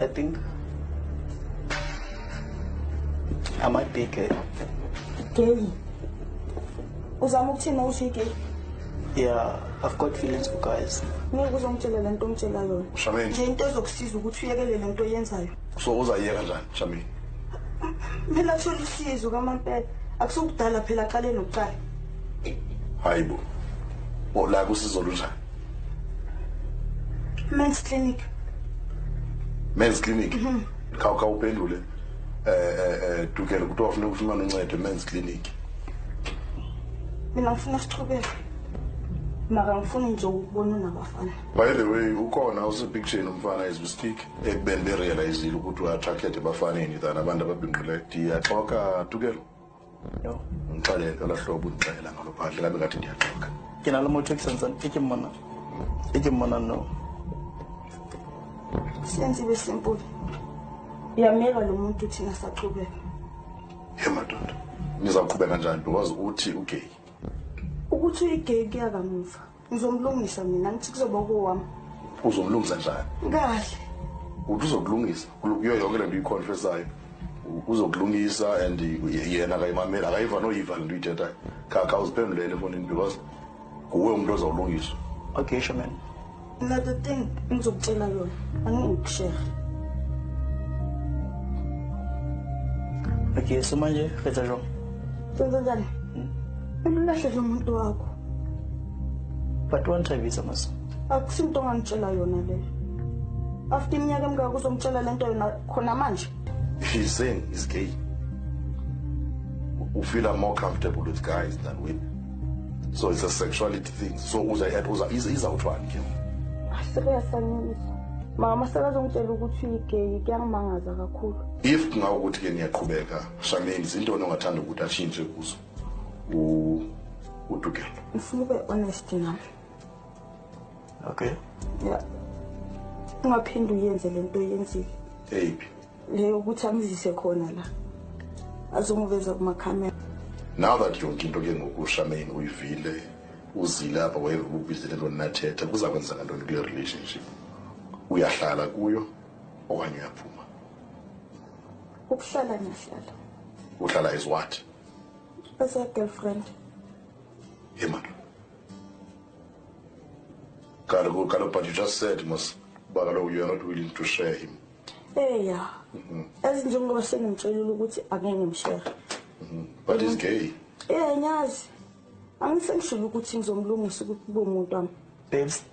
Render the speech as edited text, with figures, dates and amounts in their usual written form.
I think I might be gay. Gay? Uzama ukuthini uthi gay? Yeah, I've got feelings for guys. Ngeke uzongitshela lento ongitshela yona. Charmaine. Nje into ezokusiza ukuthi uyekele lento oyenzayo. So uzayiyeka kanjani, Charmaine? Mina athole usizo kamampela. Akusukudala phela aqale nokuqala. Hayibo. Oh, la kusizo lunjani? Men's clinic. Men's clinic. Khawuphendule. Tukelo kuthiwa ufuna ukufumana uncedo men's clinic. Mina ngifuna siqhubeke. Mara ngifuna nje ukubona unabafana. By the way, ukhona usepictureni umfana as we speak ekubeni berealizile ukuthi u-attracted ebafaneni than abantu ababhinqileyo. Ndiyaxoka, Tukelo. No. Undixelele olaa hlobo undixelela ngalo phandle ngabe ngathi ndiyaxoka. Ke na le motho e ke santsane e ke mmona. E ke mmona no. Senze ibe simple. Uyameka lo muntu thina saqhubeka. He madoda. Nizawuqhubeka njani because uthi ugay. Ukuthi uyigay kuya kamuva. Ngizomlungisa mina ngithi kuzoba kowami. Uzomlungisa njani? Kahle. Uthi uzokulungisa kuyo yonke le nto uyiconfessayo. Uzokulungisa and yena akayimameli akayiva noyiva le nto uyithethayo. Khawuziphendulele efowunini because nguwe umuntu ozawulungiswa. Okay, Charmaine. Mina the thing engizokutshela yona angikushare. Okay, so manje re etsa jwang? Senze njani? Ulahle lo muntu wakho. But wanthabisa mos. Akusinto ongangitshela yona leyo. After iminyaka emingaka uzongitshela lento yona khona manje. He's saying he's gay. You feel more comfortable with guys than women. So it's a sexuality thing. So uza uza izawuthwani ke? Sekuyasanyisa. Mama sekazongitshela ukuthi uyigay kuyangimangaza kakhulu. If kungawukuthi ke niyaqhubeka, Charmaine, zintoni ongathanda ukuthi atshintshe kuzo? uTukelo. Ngifuna ube honest nami. Okay. Yeah. Ungaphinde uyenze lento oyenzile. Eyiphi? Leyo ukuthi angizise khona la. Azongiveza kumakhamera. Now that yonke into ke ngoku Charmaine uyivile, uzile apha ubizile ntoni nathetha, kuza kwenzeka ntoni kule relationship? Uyahlala kuyo okanye uyaphuma? Ukuhlala ngiyahlala. Uhlala is what? As a girlfriend. Hey man. Kaloku, but you just said mos uba kaloku you are not willing to share him. Eya. Yazi njengoba sengimtshelile ukuthi angeke ngimshare. But he's gay. Eh ngiyazi. Angisengishilo ukuthi ngizomlungisa ukuthi kube umuntu wami. Babes,